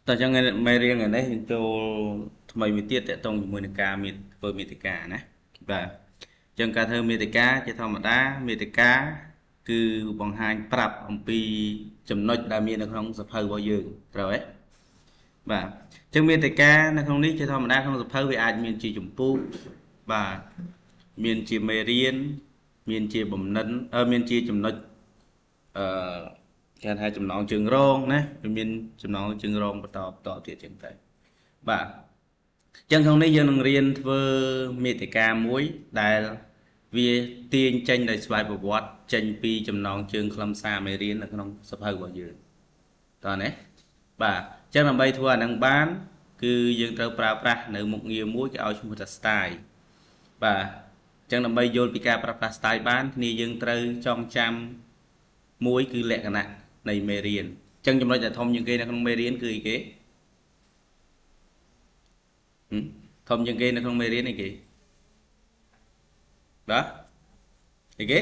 តោះចឹងមេរៀនថ្ងៃនេះយើងចូលថ្មីមួយទៀតតកតងជាមួយនឹងការមានធ្វើមេតិកាណាបាទចឹងការធ្វើមេតិកាជាធម្មតាមេតិកាគឺបង្ហាញប្រាប់អំពីចំណុចដែលមាននៅក្នុងសភៅរបស់យើងត្រូវទេបាទចឹងមេតិកានៅក្នុងនេះជាធម្មតាក្នុងសភៅវាអាចមានជាចម្ពោះបាទមានជាមេរៀនមានជាបំណិនមានជាចំណុចអឺគេថាចំណងជើងរងណាវាមានចំណងជើងរងបន្តបន្តទៀតចឹងទៅបាទចឹងក្នុងនេះយើងនឹងរៀនធ្វើមេតិកាមួយដែលវាទាញចេញដោយស្វ័យប្រវត្តិចេញពីចំណងជើងខ្លឹមសារមេរៀននៅក្នុងសភៅរបស់យើងតោះណាបាទចឹងដើម្បីធ្វើអានឹងបានគឺយើងត្រូវប្រើប្រាស់នៅមុខងារមួយគេឲ្យឈ្មោះថា style បាទចឹងដើម្បីយល់ពីការប្រើប្រាស់ style បានគ្នាយើងត្រូវចងចាំមួយគឺលក្ខណៈនៃមេរៀនចឹងចំណុចដែលធំជាងគេនៅក្នុងមេរៀនគឺអីគេធំជាងគេនៅក្នុងមេរៀនអីគេបាទអីគេឥ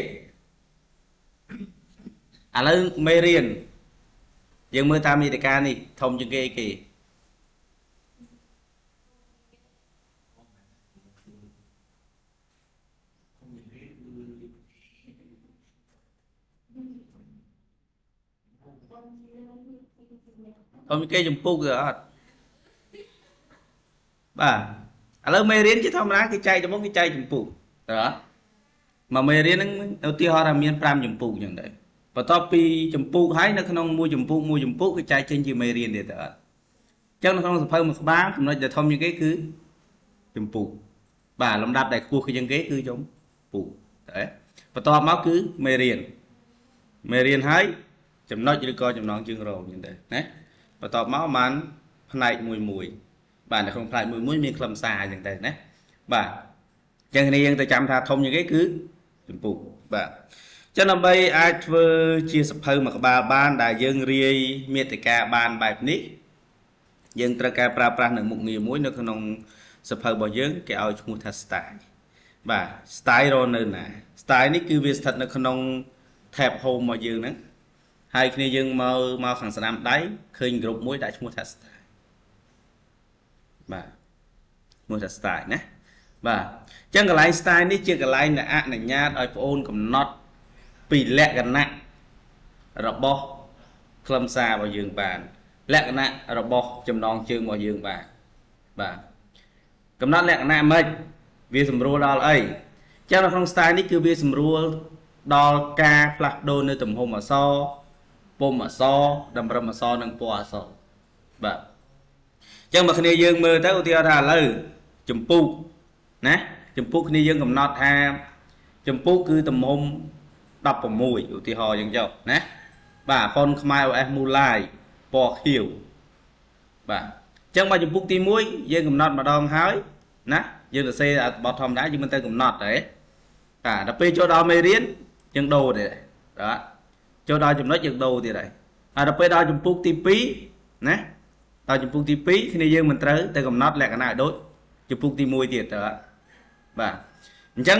ឡូវមេរៀនយើងមើលតាមមេតិកានេះធំជាងគេអីគេធំជាងគេចម្ពុកទៅអត់បាទឥឡូវមេរៀនជាធម្មតាគេចែកទៅមុខគេចែកចម្ពុកតើមកមេរៀនហ្នឹងឧទាហរណ៍ថាមាន5ចម្ពុកអញ្ចឹងដែរបន្ទាប់ពីចម្ពុកហើយនៅក្នុងមួយចម្ពុកមួយចម្ពុកគេចែកចេញជាមេរៀនទៀតតើអត់អញ្ចឹងនៅក្នុងសភៅមួយក្បាលចំណុចដែលធំជាងគេគឺចម្ពុកបាទលំដាប់ដែលខ្ពស់ជាងគេគឺចម្ពុកតើបន្ទាប់មកគឺមេរៀនមេរៀនហើយចំណុចឬក៏ចំណងជើងរងអញ្ចឹងដែរណាបន្ទាប់មកបានផ្នែកមួយមួយបាទនៅក្នុងផ្នែកមួយមួយមានខ្លឹមសារអញ្ចឹងទៅណាបាទអញ្ចឹងគ្នាយើងទៅចាំថាធំជាងគេគឺចម្ពុកបាទចឹងដើម្បីអាចធ្វើជាសភៅមួយក្បាលបានដែលយើងរាយមេតិកាបានបែបនេះយើងត្រូវការប្រើប្រាស់នៅមុខងារមួយនៅក្នុងសភៅរបស់យើងគេឲ្យឈ្មោះថា style បាទ style រនៅណា style នេះគឺវាស្ថិតនៅក្នុង tab home របស់យើងហ្នឹងហើយគ្នាយើងមកខាងស្ដាំដៃឃើញក្រុមមួយដាក់ឈ្មោះថា style បាទឈ្មោះថា style ណាបាទអញ្ចឹងកន្លែង style នេះជាកន្លែងដែលអនុញ្ញាតឲ្យបងអូនកំណត់ពីលក្ខណៈរបស់ខ្លឹមសាររបស់យើងបានលក្ខណៈរបស់ចំណងជើងរបស់យើងបានបាទកំណត់លក្ខណៈម៉េចវាសម្រួលដល់អីអញ្ចឹងនៅក្នុង style នេះគឺវាសម្រួលដល់ការផ្លាស់ប្ដូរនៅទំហំអក្សរពុំអក្សរតម្រឹមអក្សរនិងពណ៌អក្សរបាទអញ្ចឹងបើគ្នាយើងមើលទៅឧទាហរណ៍ថាឥឡូវចម្ពុកណាចម្ពុកគ្នាយើងកំណត់ថាចម្ពុកគឺទំហំ16ឧទាហរណ៍យ៉ាងចុះណាបាទហ្វុនខ្មែរ OS Mulai ពណ៌ខៀវបាទអញ្ចឹងបើចម្ពុកទី1យើងកំណត់ម្ដងហើយណាយើងសរសេរអត្ថបទធម្មតាយើងមិនទៅកំណត់ទេបាទដល់ពេលចូលដល់មេរៀនយើងដូរទេបាទចូលដល់ចំណុចយើងដូរទៀតហើយហើយដល់ពេលដល់ចម្ពុកទី2ណាដល់ចម្ពុកទី2គ្នាយើងមិនត្រូវទៅកំណត់លក្ខណៈដូចចម្ពុកទី1ទៀតទៅបាទអញ្ចឹង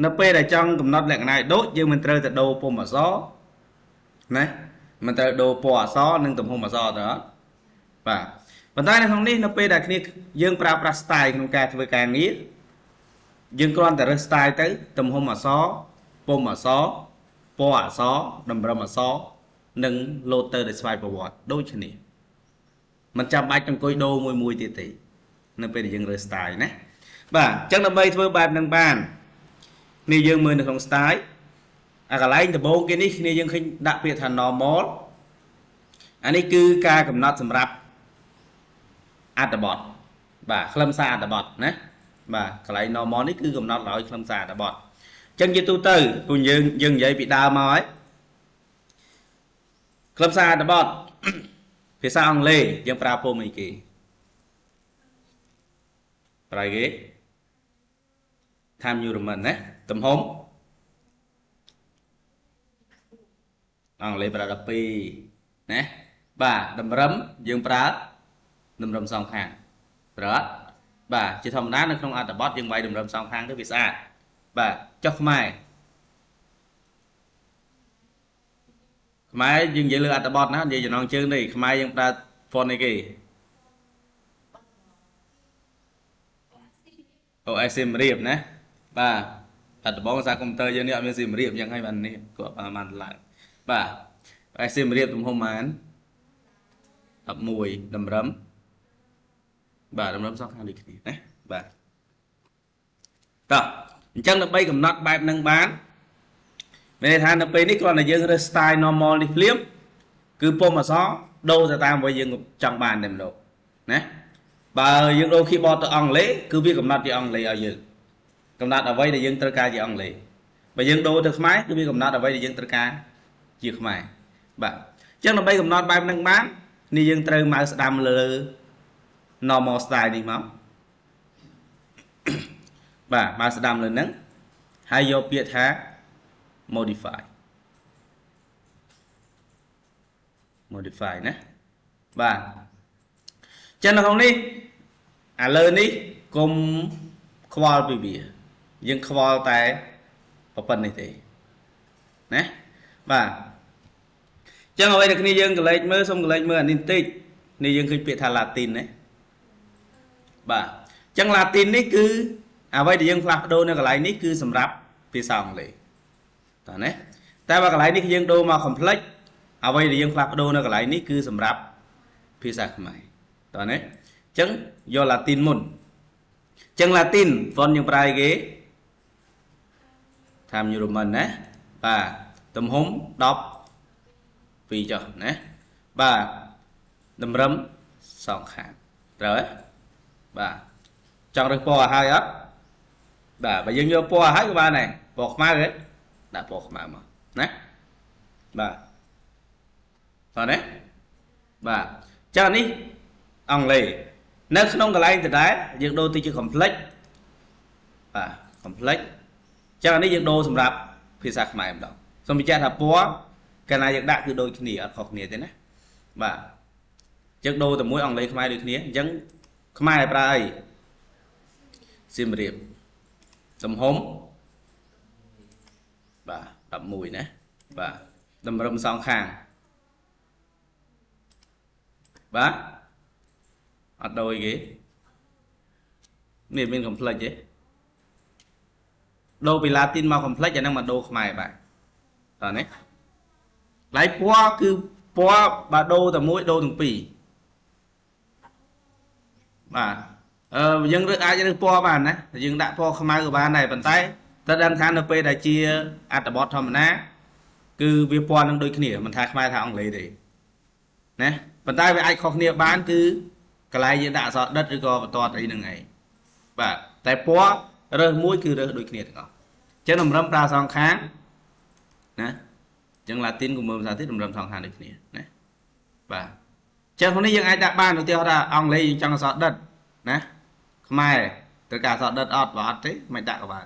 នៅពេលដែលចង់កំណត់លក្ខណៈដូចយើងមិនត្រូវទៅដូរពុំអក្សរណាមិនត្រូវដូរពណ៌អក្សរនិងទំហំអក្សរទៅបាទប៉ុន្តែនៅក្នុងនេះនៅពេលដែលគ្នាយើងប្រើប្រាស់ style ក្នុងការធ្វើការងារយើងគ្រាន់តែរើស style ទៅទំហំអក្សរពុំអក្សរពណ៌អក្សរតម្រឹមអក្សរនិងលោតទៅដោយស្វ័យប្រវត្តិដូចគ្នាមិនចាំបាច់អង្គុយដូរមួយមួយទៀតទេនៅពេលដែលយើងរើស style ណាបាទអញ្ចឹងដើម្បីធ្វើបែបហ្នឹងបាននេះយើងមើលនៅក្នុង style អាកន្លែងដំបូងគេនេះគ្នាយើងឃើញដាក់ពាក្យថា normal អានេះគឺការកំណត់សម្រាប់អត្ថបទបាទខ្លឹមសារអត្ថបទណាបាទកន្លែង normal នេះគឺកំណត់ឲ្យខ្លឹមសារអត្ថបទអញ្ចឹងជាទូទៅព្រោះយើងនិយាយពីដើមមកហើយខ្លឹមសារអត្ថបទភាសាអង់គ្លេសយើងប្រើពុំអីគេប្រើគេ Time New Roman ណាទំហំអង់គ្លេសប្រើ12ណាបាទតម្រឹមយើងប្រើតម្រឹមសងខាងប្រើបាទជាធម្មតានៅក្នុងអត្ថបទយើងវាយតម្រឹមសងខាងទៅវាស្អាតបាទចុះខ្មែរខ្មែរយើងនិយាយលើអត្ថបទណានិយាយចំណងជើងនេះខ្មែរយើងប្រើ font អីគេ OS សៀមរាបណាបាទតែដំបូងភាសាកុំព្យូទ័រយើងនេះអត់មានសៀមរាបអញ្ចឹងហើយបាននេះគាត់បានឡើងបាទ OS សៀមរាបទំហំប៉ុន្មាន11តម្រឹមបាទតម្រឹមសងខាងដូចគ្នាណាបាទតោះអញ្ចឹងដើម្បីកំណត់បែបហ្នឹងបានមានន័យថានៅពេលនេះគ្រាន់តែយើងរើស style normal នេះភ្លាមគឺពុំអក្សរដូរទៅតាមអ្វីយើងចង់បានតែម្ដងណាបើយើងដូរ keyboard ទៅអង់គ្លេសគឺវាកំណត់ជាអង់គ្លេសឲ្យយើងកំណត់អ្វីដែលយើងត្រូវការជាអង់គ្លេសបើយើងដូរទៅខ្មែរគឺវាកំណត់អ្វីដែលយើងត្រូវការជាខ្មែរបាទអញ្ចឹងដើម្បីកំណត់បែបហ្នឹងបាននេះយើងត្រូវ mouse ស្ដាំលើ normal style នេះមកបាទ mouse ស្ដាំលើហ្នឹងហើយយកពាក្យថា modify modify ណាបាទចឹងនៅក្នុងនេះអាលើនេះកុំខ្វល់ពីវាយើងខ្វល់តែប៉ុណ្្នេះទេណាបាទចឹងអ្វីដែលគ្នាយើងកលេចមើលសូមកលេចមើលអានេះបន្តិចនេះយើងឃើញពាក្យថា Latin ណាបាទចឹង Latin នេះគឺអ្វីដែលយើងផ្លាស់ប្ដូរនៅកន្លែងនេះគឺសម្រាប់ភាសាអង់គ្លេសតើណាតែបើកន្លែងនេះយើងដូរមក complex អ្វីដែលយើងផ្លាស់ប្ដូរនៅកន្លែងនេះគឺសម្រាប់ភាសាខ្មែរតើណាអញ្ចឹងយក Latin មុនអញ្ចឹង Latin font យើងប្រើអីគេ Times New Roman ណាបាទទំហំ12ចុះណាបាទតម្រឹមសងខាងត្រូវទេបាទចង់រើសពណ៌ឲ្យហើយអត់បាទបើយើងយកពណ៌ឲ្យហើយក៏បានដែរពណ៌ខ្មៅហ៎ដាក់ពណ៌ខ្មៅមកណាបាទតោះណាបាទចឹងនេះអង់គ្លេសនៅក្នុងកន្លែងដដែលយើងដូរទៅជា complex បាទ complex ចឹងអានេះយើងដូរសម្រាប់ភាសាខ្មែរម្ដងសូមបញ្ជាក់ថាពណ៌កាលណាយើងដាក់គឺដូចគ្នាអត់ខុសគ្នាទេណាបាទចឹងដូរតែមួយអង់គ្លេសខ្មែរដូចគ្នាអញ្ចឹងខ្មែរប្រើអីសៀមរាបទំហំបាទ11ណាបាទតម្រឹមសងខាងបាទអត់ដូចគេនេះមាន complex ទេដូរពីឡាទីនមក complex អាហ្នឹងមកដូរខ្មែរបាទតើនេះឡៃពណ៌គឺពណ៌បើដូរតែមួយដូរទាំងពីរបាទអឺយើងរើសអាចរើសពណ៌បានណាយើងដាក់ពណ៌ខ្មៅក៏បានដែរប៉ុន្តែតែដឹងថានៅពេលដែលជាអត្ថបទធម្មតាគឺវាពណ៌នឹងដូចគ្នាមិនថាខ្មែរថាអង់គ្លេសទេណាប៉ុន្តែវាអាចខុសគ្នាបានគឺកន្លែងយើងដាក់អក្សរដិតឬក៏បន្ទាត់អីហ្នឹងឯងបាទតែពណ៌រើសមួយគឺរើសដូចគ្នាទាំងអស់អញ្ចឹងតម្រឹមប្រើសងខាងណាអញ្ចឹងឡាទីនក៏មើលភាសាទៀតតម្រឹមសងខាងដូចគ្នាណាបាទអញ្ចឹងក្នុងនេះយើងអាចដាក់បានឧទាហរណ៍ថាអង់គ្លេសយើងចង់អក្សរដិតណាខ្មែរត្រូវការអក្សរដិតអត់បើអត់ទេមិនដាក់ក៏បាន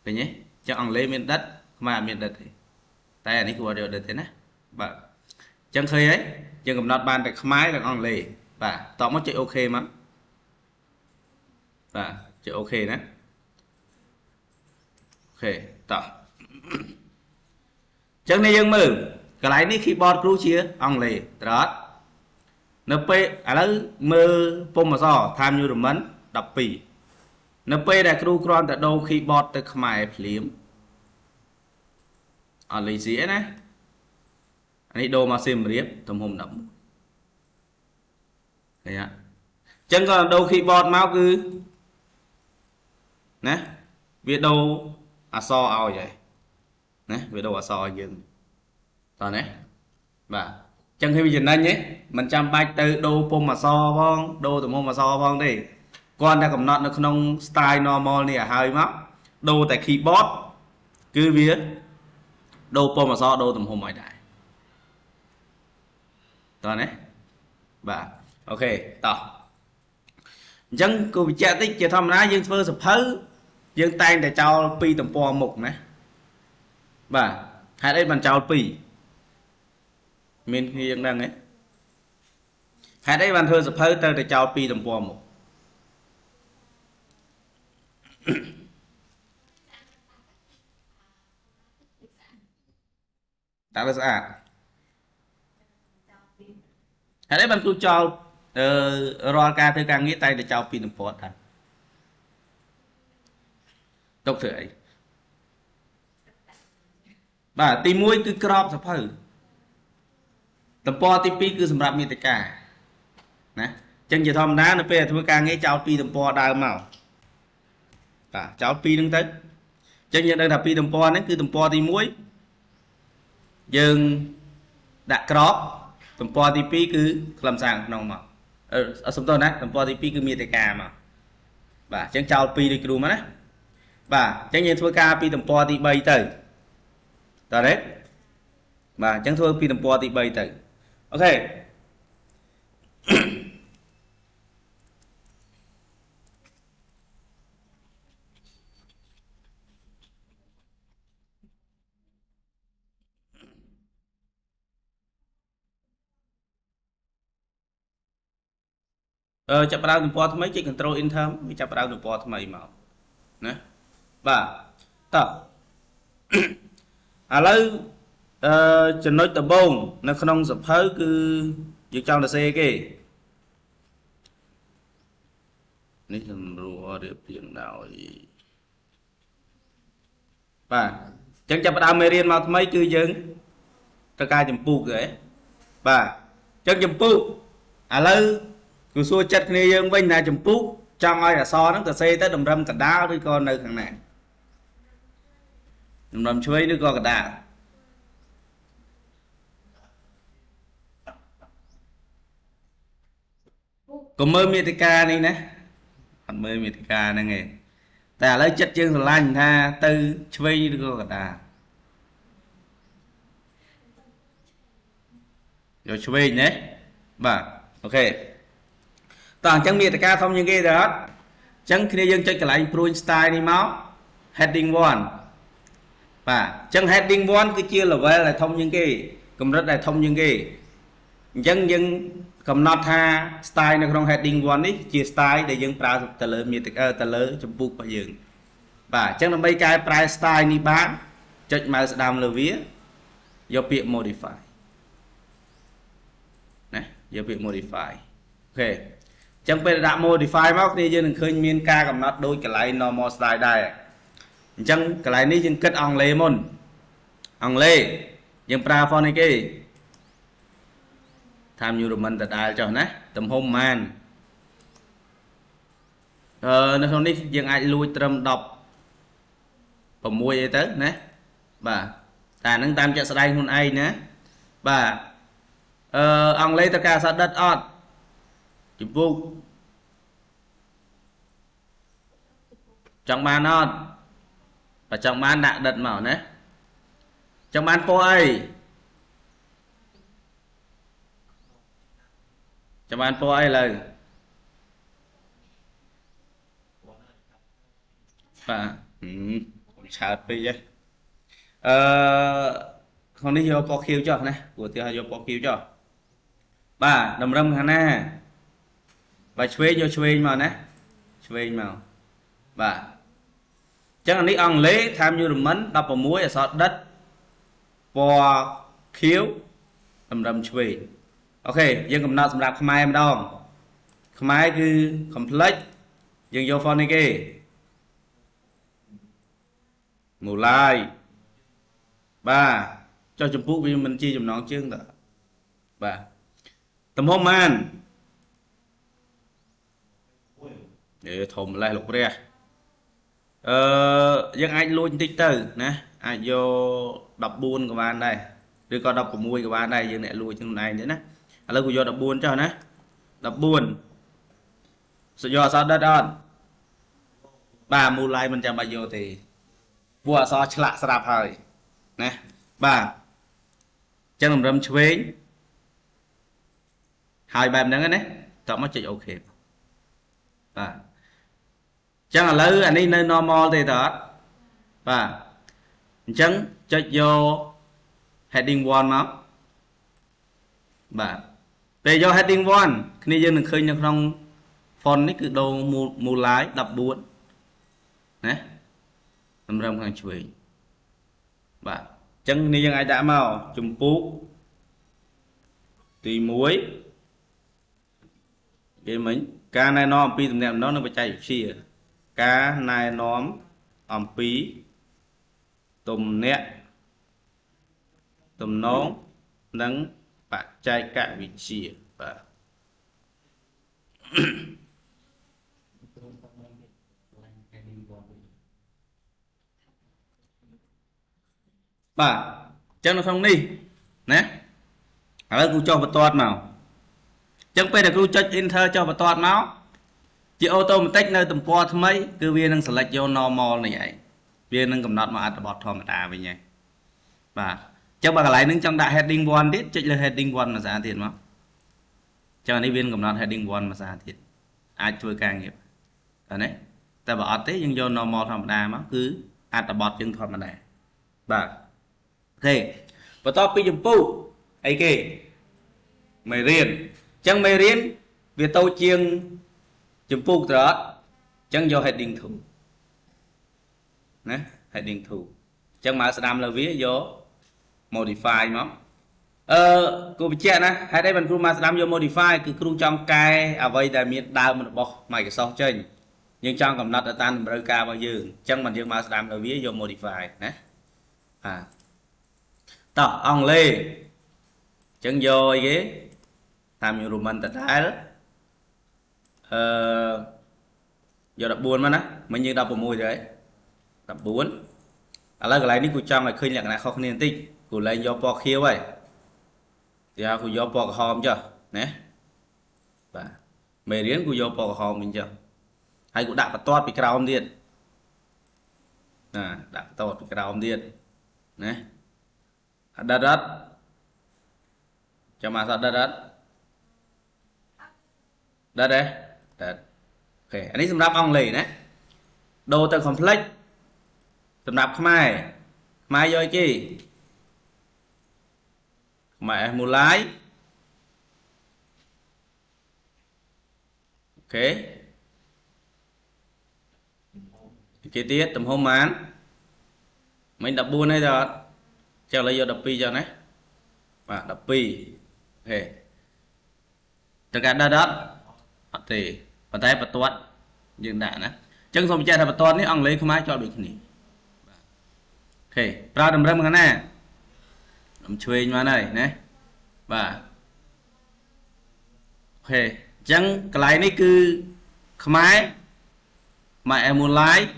ឃើញទេអញ្ចឹងអង់គ្លេសមានដិតខ្មែរអត់មានដិតទេតែអានេះគួរយកដិតទេណាបាទអញ្ចឹងឃើញហើយយើងកំណត់បានតែខ្មែរនិងអង់គ្លេសបាទតមកចុច OK មកបាទចុច OK ណា OK តោះអញ្ចឹងនេះយើងមើលកន្លែងនេះ keyboard គ្រូជាអង់គ្លេសត្រូវអត់នៅពេលឥឡូវមើលពុំអក្សរ Times New Roman 12នៅពេលដែលគ្រូគ្រាន់តែដូរ keyboard ទៅខ្មែរភ្លាមអត់លេខស៊ីឯណាអានេះដូរមកសៀមរាបទំហំ11ឃើញអត់អញ្ចឹងក៏ដូរ keyboard មកគឺណាវាដូរអក្សរឲ្យហើយណាវាដូរអក្សរឲ្យយើងតោះណាបាទអញ្ចឹងឃើញវាចំណេញទេមិនចាំបាច់ទៅដូរពុំអក្សរផងដូរទំហំអក្សរផងទេគ្រាន់តែកំណត់នៅក្នុង style normal នេះឲ្យហើយមកដូរតែ keyboard គឺវាដូរពុំអក្សរដូរទំហំឲ្យដែរតោះណាបាទ OK តោះអញ្ចឹងគូបញ្ជាក់តិចជាធម្មតាយើងធ្វើសភៅយើងតែងតែចោលពីរទំព័រមុខណាបាទហេតុអីបានចោលពីរមានគ្នាយើងដឹងទេហេតុអីបានធ្វើសភៅត្រូវតែចោលពីរទំព័រមុខដាក់លើស្អាតហេតុអីបានគ្រូចោលអឺរាល់ការធ្វើការងារតែងតែចោលពីរទំព័រដែរ ទុកធ្វើអីបាទទី1គឺក្របសភៅទំព័រទី2គឺសម្រាប់មាតិកាណាអញ្ចឹងជាធម្មតានៅពេលធ្វើការងារចោលពីរទំព័រដើមមកបាទចោលពីរហ្នឹងទៅអញ្ចឹងយើងដឹងថាពីរទំព័រហ្នឹងគឺទំព័រទី1យើងដាក់ក្របទំព័រទី2គឺខ្លឹមសារក្នុងមកសុំទោសណាទំព័រទី2គឺមាតិកាមកបាទអញ្ចឹងចោលពីរដូចគ្រូមកណាបាទអញ្ចឹងយើងធ្វើការពីទំព័រទី3ទៅតើទេបាទអញ្ចឹងធ្វើពីទំព័រទី3ទៅអូខេចាប់ផ្ដើមទំព័រថ្មីចុច Control Enter វាចាប់ផ្ដើមទំព័រថ្មីមកណាបាទតោះឥឡូវចំណុចដំបូងនៅក្នុងសភៅគឺយើងចង់សរសេរគេនេះសម្រួលរៀបរៀងដោយបាទអញ្ចឹងចាប់ផ្ដើមមេរៀនមកថ្មីគឺយើងត្រូវការចម្ពោះគេបាទអញ្ចឹងចម្ពោះឥឡូវគឺសួរចិត្តគ្នាយើងវិញណាចម្ពោះចង់ឲ្យអក្សរហ្នឹងសរសេរទៅតម្រឹមកដាលឬក៏នៅខាងណាតម្រឹមឆ្វេងឬក៏កដាលកុំមើលមាតិកានេះណាអត់មើលមាតិកាហ្នឹងឯងតែឥឡូវចិត្តយើងស្រឡាញ់ថាទៅឆ្វេងឬក៏កដាលយកឆ្វេងណាបាទអូខេតោះអញ្ចឹងមាតិកាធំជាងគេទៅអត់អញ្ចឹងគ្នាយើងចុចកន្លែងព្រួញ style នេះមក heading 1បាទអញ្ចឹង heading 1គឺជា level ដែលធំជាងគេកម្រិតដែលធំជាងគេអញ្ចឹងយើងកំណត់ថា style នៅក្នុង heading 1នេះជា style ដែលយើងប្រើទៅលើមាតិកាទៅលើចម្ពោះរបស់យើងបាទអញ្ចឹងដើម្បីកែប្រែ style នេះបានចុច mouse ស្ដាំលើវាយកពាក្យ modify ណាយកពាក្យ modify អូខេអញ្ចឹងពេលដាក់ modify មកគ្នាយើងនឹងឃើញមានការកំណត់ដូចកន្លែង normal style ដែរអញ្ចឹងកន្លែងនេះយើងគិតអង់គ្លេសមុនអង់គ្លេសយើងប្រើ font នេះគេ Times New Roman ដដែលចុះណាទំហំប៉ុន្មាននៅក្នុងនេះយើងអាចលួចត្រឹម16អីទៅណាបាទតែហ្នឹងតាមជាក់ស្ដែងខ្លួនឯងណាបាទអង់គ្លេសត្រូវការអក្សរដិតអត់ចំពោះចង់បានអត់បើចង់បានដាក់ដិតមកណាចង់បានពណ៌អីចង់បានពណ៌អីឡើយបាទឆើតពេកហ៎ក្នុងនេះយកពណ៌ខៀវចុះណាព្រោះទីឲ្យយកពណ៌ខៀវចុះបាទតម្រឹមខាងណាបើឆ្វេងយកឆ្វេងមកណាឆ្វេងមកបាទអញ្ចឹងអានេះអង់គ្លេស Times New Roman 16អក្សរដិតពណ៌ខៀវតម្រឹមឆ្វេងអូខេយើងកំណត់សម្រាប់ខ្មែរម្ដងខ្មែរគឺ complex យើងយក font នេះគេមូឡាយបាទចុះចម្ពោះវាមិនជាចំណងជើងតើបាទទំហំប៉ុន្មានធំម្លេះលោកព្រះយើងអាចលួចបន្តិចទៅណាអាចយក14ក៏បានដែរឬក៏16ក៏បានដែរយើងអ្នកលួចខ្លួនឯងទេណាឥឡូវគូយក14ចុះណា14សុយកអក្សរដិតអត់បាទមូលឡៃមិនចាំបាច់យកទេពួកអក្សរឆ្លាក់ស្រាប់ហើយណាបាទអញ្ចឹងតម្រឹមឆ្វេងហើយបែបហ្នឹងណាតោះមកចុចអូខេបាទអញ្ចឹងឥឡូវអានេះនៅ normal ទេតើអត់បាទអញ្ចឹងចុចយក heading 1មកបាទពេលយក heading 1គ្នាយើងនឹងឃើញនៅក្នុង font នេះគឺដូរមូឡាយ14ណាតម្រឹមខាងឆ្វេងបាទអញ្ចឹងនេះយើងអាចដាក់មកចម្ពោះទី1គេមិញការណែនាំអំពីទំនាក់ទំនងនិងបច្ចេកវិទ្យាការណែនាំ អំពីទំនាក់ទំនងនិងបច្ចេកវិទ្យាបាទបាទអញ្ចឹងនៅក្នុងនេះណាឥឡូវគ្រូចុះបន្ទាត់មកអញ្ចឹងពេលដែលគ្រូចុច enter ចុះបន្ទាត់មកជា automatic នៅទំព័រថ្មីគឺវានឹង select យក normal នេះឯងវានឹងកំណត់មកអត្ថបទធម្មតាវិញហើយបាទអញ្ចឹងបើកន្លែងហ្នឹងចង់ដាក់ heading 1ទៀតចុចលើ heading 1មួយសារទៀតមកអញ្ចឹងនេះវានឹងកំណត់ heading 1មួយសារទៀតអាចធ្វើការងារតើណាតែបើអត់ទេយើងយក normal ធម្មតាមកគឺអត្ថបទយើងធម្មតាបាទ OK បន្ទាប់ពីចម្ពោះអីគេមេរៀនអញ្ចឹងមេរៀនវាតូចជាងចម្ពោះត្រអត់អញ្ចឹងយក heading 2ណា heading 2អញ្ចឹងមកស្ដាំលើវាយក modify មកអឺគ្រូបញ្ជាក់ណាហេតុអីបានគ្រូមកស្ដាំយក modify គឺគ្រូចង់កែអ្វីដែលមានដើមរបស់ Microsoft ចេញយើងចង់កំណត់ទៅតាមតម្រូវការរបស់យើងអញ្ចឹងបានយើងមកស្ដាំលើវាយក modify ណាបាទតោះអង់គ្លេសអញ្ចឹងយកអីគេតាម Roman ដដែលអឺយក14មកណាមិញយើង16ទៅហើយ14ឥឡូវកន្លែងនេះគូចង់ឲ្យឃើញលក្ខណៈខុសគ្នាបន្តិចគូលែងយកពណ៌ខៀវហើយទីគូយកពណ៌ក្រហមចុះណាបាទមេរៀនគូយកពណ៌ក្រហមវិញចុះហើយគូដាក់បន្ទាត់ពីក្រោមទៀតណាដាក់បន្ទាត់ពីក្រោមទៀតណាអត់ដិតអត់ចាំអត់ដិតអត់ដិតទេដិត OK អានេះសម្រាប់អង់គ្លេសណាដូរទៅ complex សម្រាប់ខ្មែរខ្មែរយកអីគេខ្មែរ S មូឡាយ OK គេទៀតទំហំប៉ុន្មានមិញ14ហើយតើអត់ចឹងឥឡូវយក12ចុះណាបាទ12 OK ត្រូវការដិតអត់អត់ទេប៉ុន្តែបន្ទាត់យើងដាក់ណាអញ្ចឹងសូមបញ្ជាក់ថាបន្ទាត់នេះអង់គ្លេសខ្មែរជាប់ដូចគ្នា OK ប្រើតម្រឹមខាងណាខ្ញុំឆ្វេងមកហើយណាបាទ OK អញ្ចឹងកន្លែងនេះគឺខ្មែរខ្មែរអេមូឡាយ12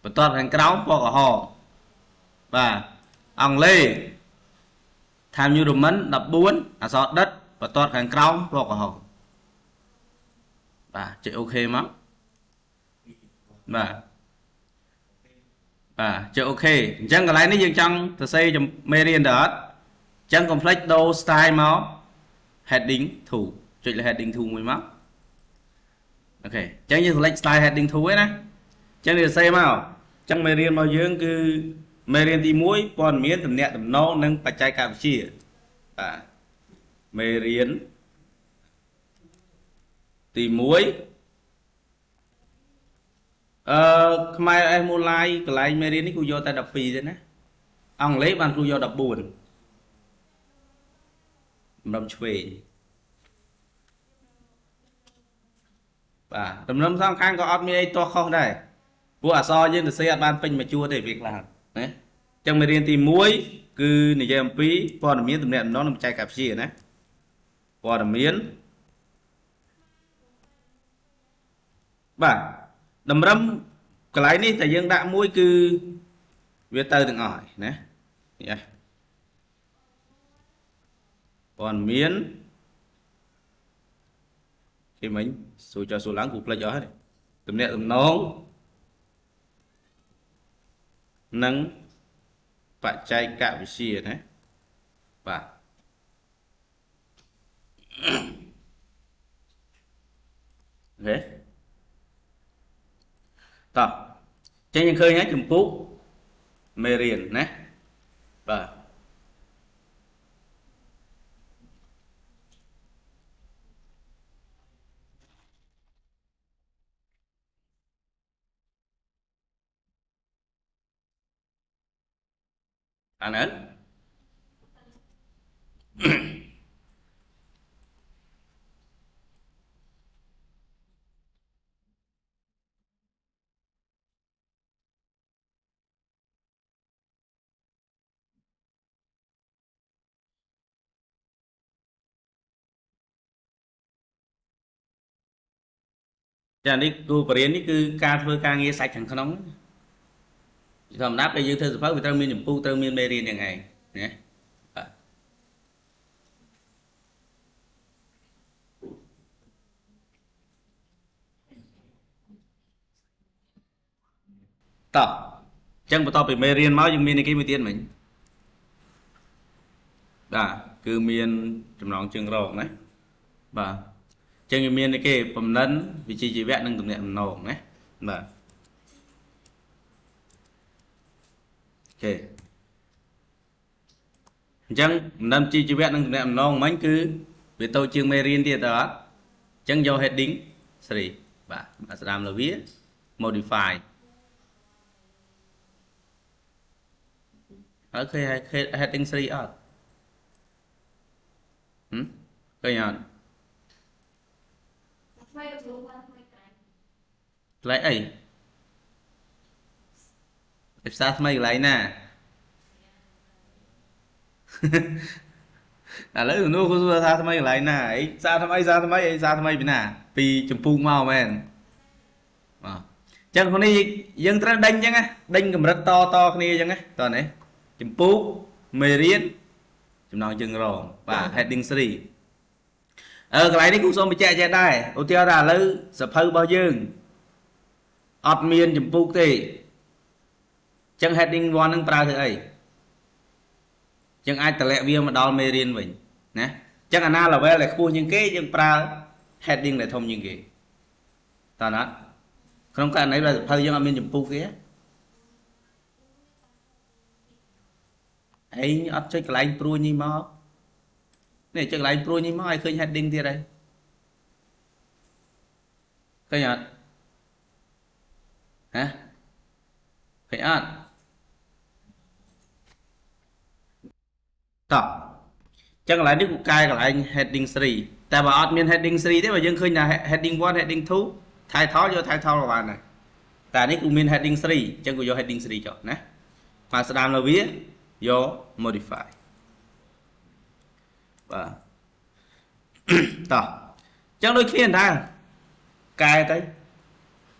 បន្ទាត់ខាងក្រោមពណ៌ក្រហមបាទអង់គ្លេស Times New Roman 14អក្សរដិតបន្ទាត់ខាងក្រោមពណ៌ក្រហមបាទចុច OK មកបាទបាទចុច OK អញ្ចឹងកន្លែងនេះយើងចង់សរសេរមេរៀនទៅអត់អញ្ចឹងកុំភ្លេចដូរ style មក heading 2ចុចលើ heading 2មួយមក OK អញ្ចឹងយើង select style heading 2ឯណាអញ្ចឹងនេះសរសេរមកអញ្ចឹងមេរៀនរបស់យើងគឺមេរៀនទី1ព័ត៌មានទំនាក់ទំនងនិងបច្ចេកវិទ្យាបាទមេរៀនទី1អឺខ្មែរអេសមូឡាយកន្លែងមេរៀននេះគូយកតែ12ទេណាអង់គ្លេសបានគ្រូយក14តម្រឹមឆ្វេងបាទតម្រឹមសងខាងក៏អត់មានអីទាស់ខុសដែរព្រោះអក្សរយើងទៅសេអត់បានពេញមួយជួរទេវាខ្លះណាអញ្ចឹងមេរៀនទី1គឺនិយាយអំពីព័ត៌មានទំនាក់ទំនងនិងបច្ចេកវិទ្យាណាព័ត៌មានបាទតម្រឹមកន្លែងនេះតែយើងដាក់មួយគឺវាទៅទាំងអស់ហើយណានេះព័ត៌មានគេមិញសួរចុះសួរឡើងគូផ្លេចអស់ហើយទំនាក់ទំនងនិងបច្ចេកវិទ្យាណាបាទ OK តោះចេញយើងឃើញហើយចម្ពោះមេរៀនណាបាទអានអត់ ចានេះគ្រូបរិញ្ញានេះគឺការធ្វើការងារសាច់ខាងក្នុងធម្មតាពេលយើងធ្វើសភៅវាត្រូវមានចម្ពោះត្រូវមានមេរៀនយ៉ាងឯងណាបាទតោះអញ្ចឹងបន្ទាប់ពីមេរៀនមកយើងមានអីគេមួយទៀតមិញបាទគឺមានចំណងជើងរងណាបាទអញ្ចឹងវាមានអីគេបំណិនវិជ្ជាជីវៈនិងទំនាក់ទំនងណាបាទអូខេអញ្ចឹងបំណិនវិជ្ជាជីវៈនិងទំនាក់ទំនងមិញគឺវាតូចជាងមេរៀនទៀតតើអត់អញ្ចឹងយក heading 3បាទមកស្ដាមលើវា modify ហើយឃើញ heading 3អត់ឃើញអត់កន្លែងអីផ្សារថ្មីកន្លែងណាឥឡូវនោះគូសួរថាថ្មីកន្លែងណាអីផ្សារថ្មីផ្សារថ្មីអីផ្សារថ្មីពីណាពីចម្ពូកមកមែនបាទអញ្ចឹងក្នុងនេះយើងត្រូវដេញអញ្ចឹងណាដេញកម្រិតតតគ្នាអញ្ចឹងណាតោះនេះចម្ពូកមេរៀនចំណងជើងរងបាទ heading 3កន្លែងនេះគូសូមបញ្ជាក់ចេះដែរឧទាហរណ៍ថាឥឡូវសភៅរបស់យើងអត់មានចម្ពូកទេអញ្ចឹង heading 1នឹងប្រើធ្វើអីអញ្ចឹងអាចតម្លាក់វាមកដល់មេរៀនវិញណាអញ្ចឹងអាណា level ដែលខ្ពស់ជាងគេយើងប្រើ heading ដែលធំជាងគេតើណាក្នុងករណីដែលសភៅយើងអត់មានចម្ពូកទេឯងអត់ចុចកន្លែងព្រួញនេះមកនេះចុចកន្លែងព្រួញនេះមកឲ្យឃើញ heading ទៀតហើយឃើញអត់ហ៎ឃើញអត់តោះអញ្ចឹងកន្លែងនេះគូកែកន្លែង heading 3តែបើអត់មាន heading 3ទេបើយើងឃើញថា heading 1 heading 2 title យក title ក៏បានដែរតែនេះគូមាន heading 3អញ្ចឹងគូយក heading 3ចុះណាមកស្ដាមលើវាយក modify បាទតោះអញ្ចឹងដូចគ្នាដែរកែទៅ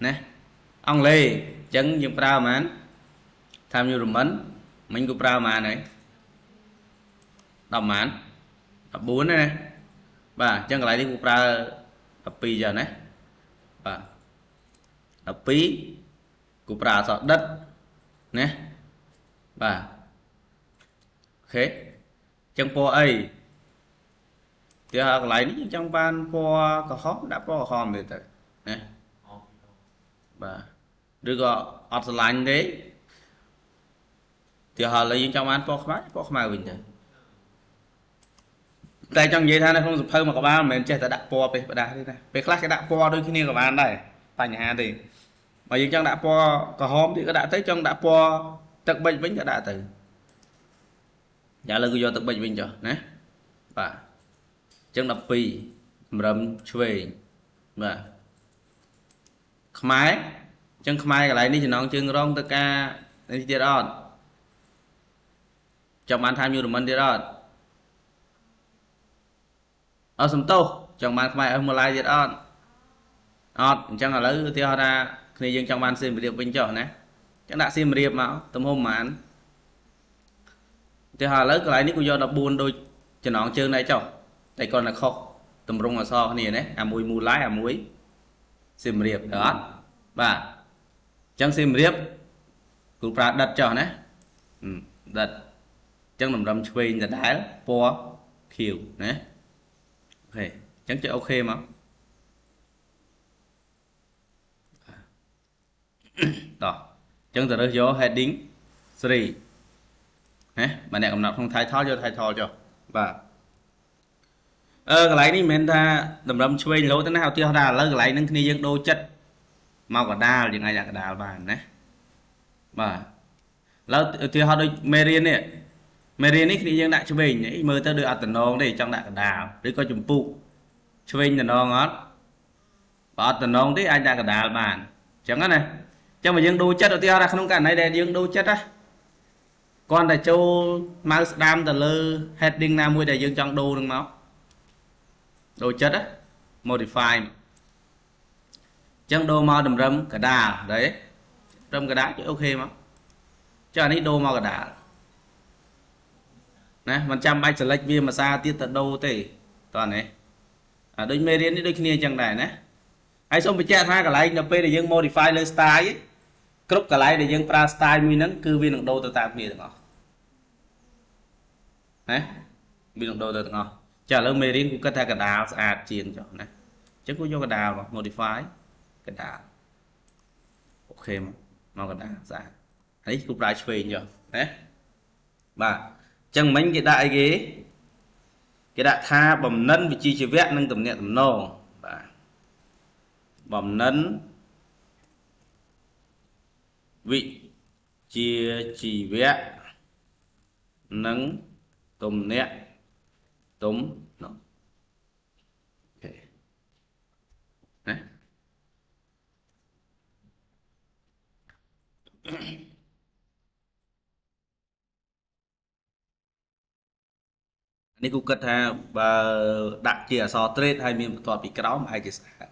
ណាអង់គ្លេសអញ្ចឹងយើងប្រើប្រហែល Times New Roman មិញគូប្រើប្រហែលហើយ10ប្រហែល14ណាបាទអញ្ចឹងកន្លែងនេះគូប្រើ12ចឹងណាបាទ12គូប្រើអក្សរដិតណាបាទអូខេអញ្ចឹងពណ៌អីទីហើកន្លែងនេះយើងចង់បានពណ៌ក្រហមដាក់ពណ៌ក្រហមទៀតទៅណាបាទឬក៏អត់ស្រឡាញ់ទេទីហើឥឡូវយើងចង់បានពណ៌ខ្មៅពណ៌ខ្មៅវិញទៅតែចង់និយាយថានៅក្នុងសភៅមួយក្បាលមិនមែនចេះតែដាក់ពណ៌ពេលផ្ដាស់ទេណាពេលខ្លះគេដាក់ពណ៌ដូចគ្នាក៏បានដែរបញ្ហាទេបើយើងចង់ដាក់ពណ៌ក្រហមទៀតក៏ដាក់ទៅចង់ដាក់ពណ៌ទឹកប៊ិចវិញក៏ដាក់ទៅយ៉ាលើក៏យកទឹកប៊ិចវិញចុះណាបាទអញ្ចឹង12តម្រឹមឆ្វេងបាទខ្មែរអញ្ចឹងខ្មែរកន្លែងនេះចំណងជើងរងទៅការនេះទៀតអត់ចង់បាន Times New Roman ទៀតអត់អត់សំទោសចង់បានខ្មែរអស់មួយឡាយទៀតអត់អត់អញ្ចឹងឥឡូវឧទាហរណ៍ថាគ្នាយើងចង់បានសៀមរាបវិញចុះណាអញ្ចឹងដាក់សៀមរាបមកទំហំប៉ុន្មានឧទាហរណ៍ឥឡូវកន្លែងនេះគូយក14ដូចចំណងជើងដែរចុះតែគាត់តែខុសតម្រង់អក្សរគ្នាណាអាមួយមូឡាយអាមួយសៀមរាបទៅអត់បាទអញ្ចឹងសៀមរាបគ្រូប្រើដិតចុះណាដិតអញ្ចឹងតម្រឹមឆ្វេងដដែលពណ៌ខៀវណាអូខេអញ្ចឹងចុច OK មកតោះអញ្ចឹងទៅរើសយក heading 3ណាបើអ្នកកំណត់ក្នុង title យក title ចុះបាទអឺកន្លែងនេះមិនមែនថាតម្រឹមឆ្វេងរហូតទេណាឧទាហរណ៍ថាឥឡូវកន្លែងហ្នឹងគ្នាយើងដូរចិត្តមកកដាលយើងអាចដាក់កដាលបានណាបាទឥឡូវឧទាហរណ៍ដូចមេរៀននេះមេរៀននេះគ្នាយើងដាក់ឆ្វេងមើលទៅដូចអត់តំណងទេចង់ដាក់កដាលឬក៏ចម្ពុកឆ្វេងតំណងអត់បើអត់តំណងទេអាចដាក់កដាលបានអញ្ចឹងណាអញ្ចឹងបើយើងដូរចិត្តឧទាហរណ៍ថាក្នុងករណីដែលយើងដូរចិត្តណាគ្រាន់តែចូល mouse ស្ដាំទៅលើ heading ណាមួយដែលយើងចង់ដូរនឹងមកដូរចិត្តណា modify អញ្ ចឹងដូរមកតម្រឹមកដាលដែរត្រឹមកដាលចុច OK មកចុះអានេះដូរមកកដាលណាមិនចាំបាច់ select វាមួយសារទៀតទៅដូរទេតោះនេះអាដូចមេរៀននេះដូចគ្នាអញ្ចឹងដែរណាហើយសូមបញ្ជាក់ថាកន្លែងនៅពេលដែលយើង modify លើ style គ្រប់កន្លែងដែលយើងប្រើ style មួយហ្នឹងគឺវានឹងដូរទៅតាមគ្នាទាំងអស់ណាវានឹងដូរទៅទាំងអស់ចាឥឡូវមេរៀនគូគិតថាកដាលស្អាតជាងចុះណាអញ្ចឹងគូយកកដាលមក modify កដាល OK មកមកកដាលស្អាតនេះគូប្រើឆ្វេងចុះណាបាទអញ្ចឹងមិញគេដាក់អីគេគេដាក់ថាបំណិនវិជ្ជាជីវៈនិងទំនាក់ទំនងបាទបំណិនវិជ្ជាជីវៈនិងទំនាក់ទំនង OK ណានេះគូគិតថាបើដាក់ជាអក្សរ trade ហើយមានបន្ទាត់ពីក្រោមអាចជាស្អាត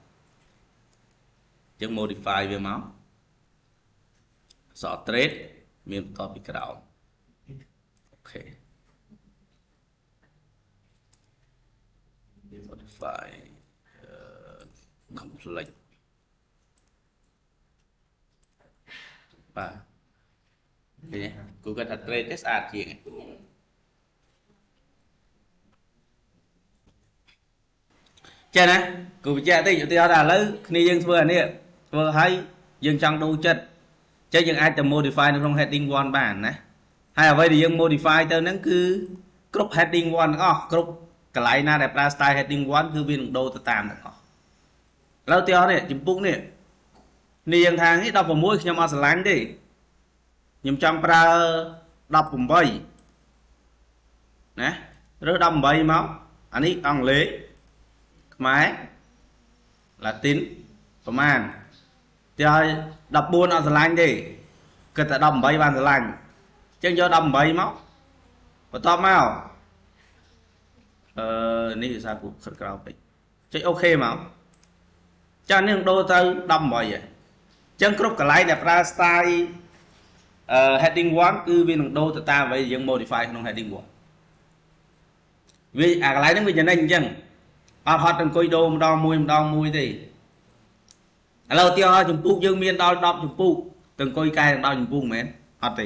អញ្ចឹង modify វាមកអក្សរ trade មានបន្ទាត់ពីក្រោម OK modify complex បាទឃើញទេគូគិតថា trade ទេស្អាតជាងចេះណាគូបញ្ជាក់តិចឧទាហរណ៍ថាឥឡូវគ្នាយើងធ្វើអានេះធ្វើឲ្យយើងចង់ដូរចិត្តចេះយើងអាចទៅ modify នៅក្នុង heading 1បានណាហើយអ្វីដែលយើង modify ទៅហ្នឹងគឺគ្រប់ heading 1ទាំងអស់គ្រប់កន្លែងណាដែលប្រើ style heading 1គឺវានឹងដូរទៅតាមទាំងអស់ឥឡូវឧទាហរណ៍នេះចម្ពុកនេះនេះយើងថានេះ16ខ្ញុំអត់ស្រឡាញ់ទេខ្ញុំចង់ប្រើ18ណារើស18មកអានេះអង់គ្លេសខ្មែរឡាទីនប្រមាណទីឲ្យ14អត់ស្រឡាញ់ទេគិតតែ18បានស្រឡាញ់អញ្ចឹងយក18មកបន្ទាប់មកអឺនេះភាសាពូខិតក្រោមពេកចុច OK មកចានេះនឹងដូរទៅ18ហើយអញ្ចឹងគ្រប់កន្លែងដែលប្រើ style អឺ heading 1គឺវានឹងដូរទៅតាមអ្វីដែលយើង modify ក្នុង heading 1វាអាកន្លែងហ្នឹងវាចំណេញអញ្ចឹងអត់ហត់អង្គុយដូរម្ដងមួយម្ដងមួយទេឥឡូវឧទាហរណ៍ចម្ពុកយើងមានដល់10ចម្ពុកទៅអង្គុយកែដល់10ចម្ពុកមែនអត់ទេ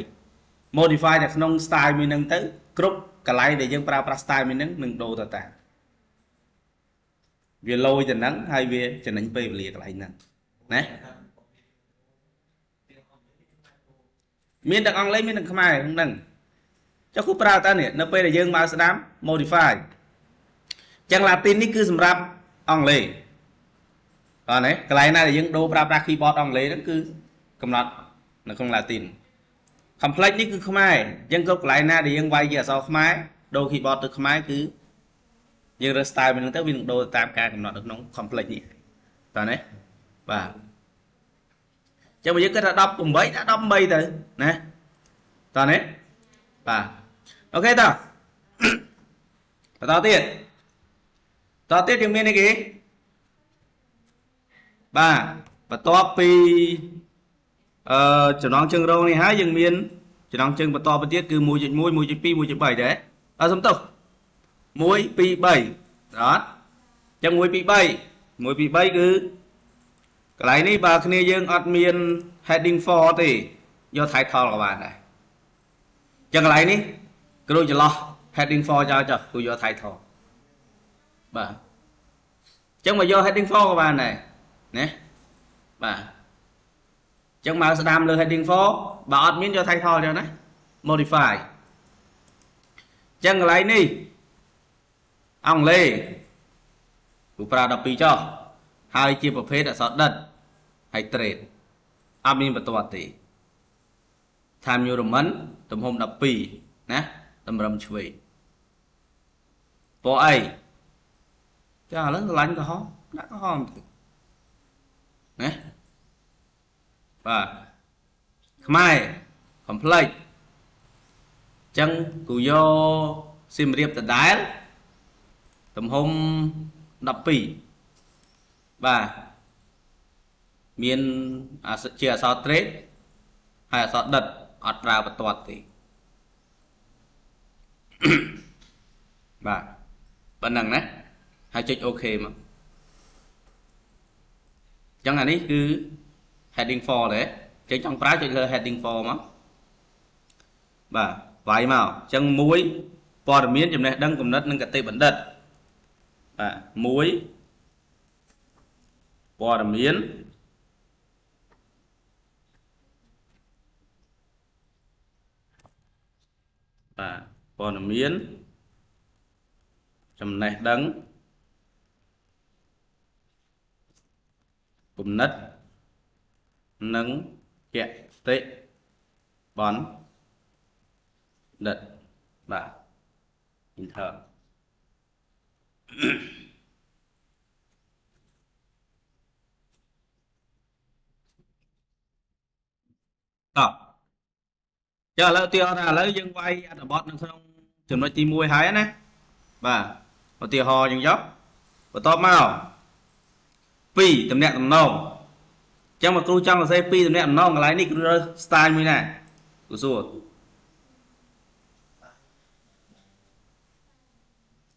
modify តែក្នុង style មួយហ្នឹងទៅគ្រប់កន្លែងដែលយើងប្រើប្រាស់ style មួយហ្នឹងនឹងដូរទៅតាមវាលយទៅហ្នឹងហើយវាចំណេញពេលវេលាកន្លែងហ្នឹងណាមានទាំងអង់គ្លេសមានទាំងខ្មែរហ្នឹងចុះគូប្រើតើនេះនៅពេលដែលយើងមកស្ដាំ modify ចឹងឡាទីននេះគឺសម្រាប់អង់គ្លេសបាទណាកន្លែងណាដែលយើងដូរប្រើប្រាស់ keyboard អង់គ្លេសហ្នឹងគឺកំណត់នៅក្នុងឡាទីន complex នេះគឺខ្មែរអញ្ចឹងគ្រប់កន្លែងណាដែលយើងវាយជាអក្សរខ្មែរដូរ keyboard ទៅខ្មែរគឺយើងរើស style មួយហ្នឹងទៅវានឹងដូរតាមការកំណត់នៅក្នុង complex នេះតើណាបាទចឹងបើយើងគិតថា18ដាក់18ទៅណាតើណាបាទ OK តោះបន្តទៀតតទៀតយើងមានអីគេបាទបន្ទាប់ពីអឺចំណងជើងរងនេះហើយយើងមានចំណងជើងបន្តទៅទៀតគឺ1.1 1.2 1.3ដែរអើសំទោស1 2 3អត់ចឹង1 2 3 1 2 3គឺកន្លែងនេះបើគ្នាយើងអត់មាន heading 4ទេយក title ក៏បានដែរចឹងកន្លែងនេះគ្រូចន្លោះ heading 4ចោលចុះគ្រូយក title បាទចឹងមកយក heading 4ក៏បានដែរណាបាទចឹងមកស្ដាំលើ heading 4បើអត់មានយក title ចឹងណា modify ចឹងកន្លែងនេះអង់គ្លេសគ្រូប្រើ12ចុះហើយជាប្រភេទអក្សរដិតហើយ trade អត់មានបន្ទាត់ទេ Time New Roman ទំហំ12ណាតម្រឹមឆ្វេងពណ៌អីចាឥឡូវស្រឡាញ់ក្រហមដាក់ក្រហមទៅណាបាទខ្មែរ complex ចឹងគូយកសៀមរាបដដែលទំហំ12បាទ មានជាអក្សរត្រេកហើយអក្សរដិតអត់ប្រើបន្ទាត់ទេបាទប៉ុណ្ណឹងណាហើយចុច OK មកអញ្ចឹងអានេះគឺ heading 4ដែរចឹងចង់ប្រើចុចលើ heading 4មកបាទវាយមកអញ្ចឹង1ព័ត៌មានចំណេះដឹងគំនិតនិងគតិបណ្ឌិតបាទ1ព័ត៌មានបាទព័ត៌មានចំណេះដឹងគំនិតនិងគតិបណ្ឌិតបាទ enter តោះចុះឥឡូវឧទាហរណ៍ថាឥឡូវយើងវាយអត្ថបទនៅក្នុងចំណុចទី1ហើយណាបាទឧទាហរណ៍យើងយកបន្ទាប់មក2តំណាក់តំណងអញ្ចឹងមកគ្រូចង់សរសេរ2តំណាក់តំណងកន្លែងនេះគ្រូរើស style មួយណាគ្រូសួរ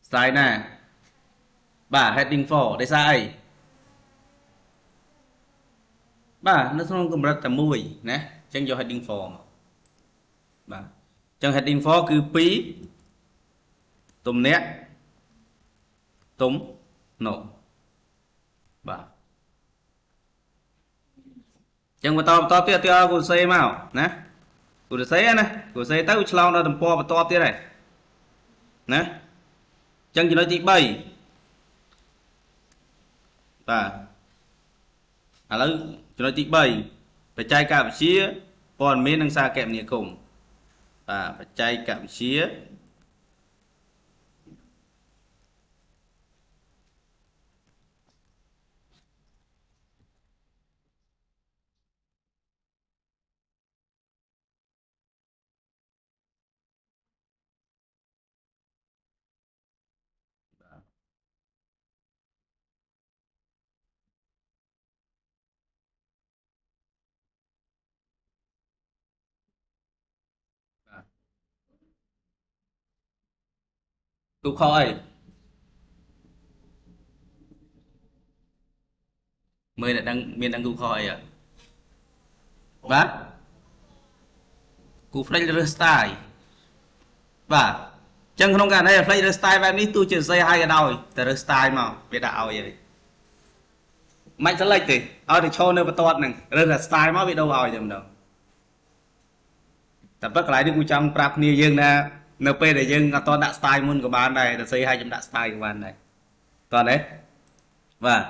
style ណាបាទ heading 4ដោយសារអីបាទនៅក្នុងកម្រិតតែមួយណាអញ្ចឹងយក heading 4មកបាទអញ្ចឹង heading 4គឺ2ទំនាក់ទំនងបាទអញ្ចឹងបន្តបន្តទៀតទីឲ្យគ្រូសេមកណាគ្រូសេណាគ្រូសេទៅឆ្លងដល់ទំព័របន្ទាប់ទៀតហើយណាអញ្ចឹងចំណុចទី3បាទឥឡូវចំណុចទី3បច្ចេកវិទ្យាព័ត៌មាននិងសារគមនាគមន៍បាទបច្ចេកវិទ្យាគូខអីមើលតែដឹងមានដឹងគូខអីអត់បាទគូផ្លេចរើស style បាទអញ្ចឹងក្នុងករណីផ្លេចរើស style បែបនេះទោះជាសរសេរឲ្យក៏ដោយតែរើស style មកវាដាក់ឲ្យហើយមិនឆ្លិចទេឲ្យតែឈរនៅបន្ទាត់ហ្នឹងរើសតែ style មកវាដូរឲ្យតែម្ដងតែពិតកន្លែងនេះគូចង់ប្រាប់គ្នាយើងណានៅពេលដែលយើងអត់តដាក់ style មុនក៏បានដែរតែសេឲ្យខ្ញុំដាក់ style ក៏បានដែរតោះទេបាទ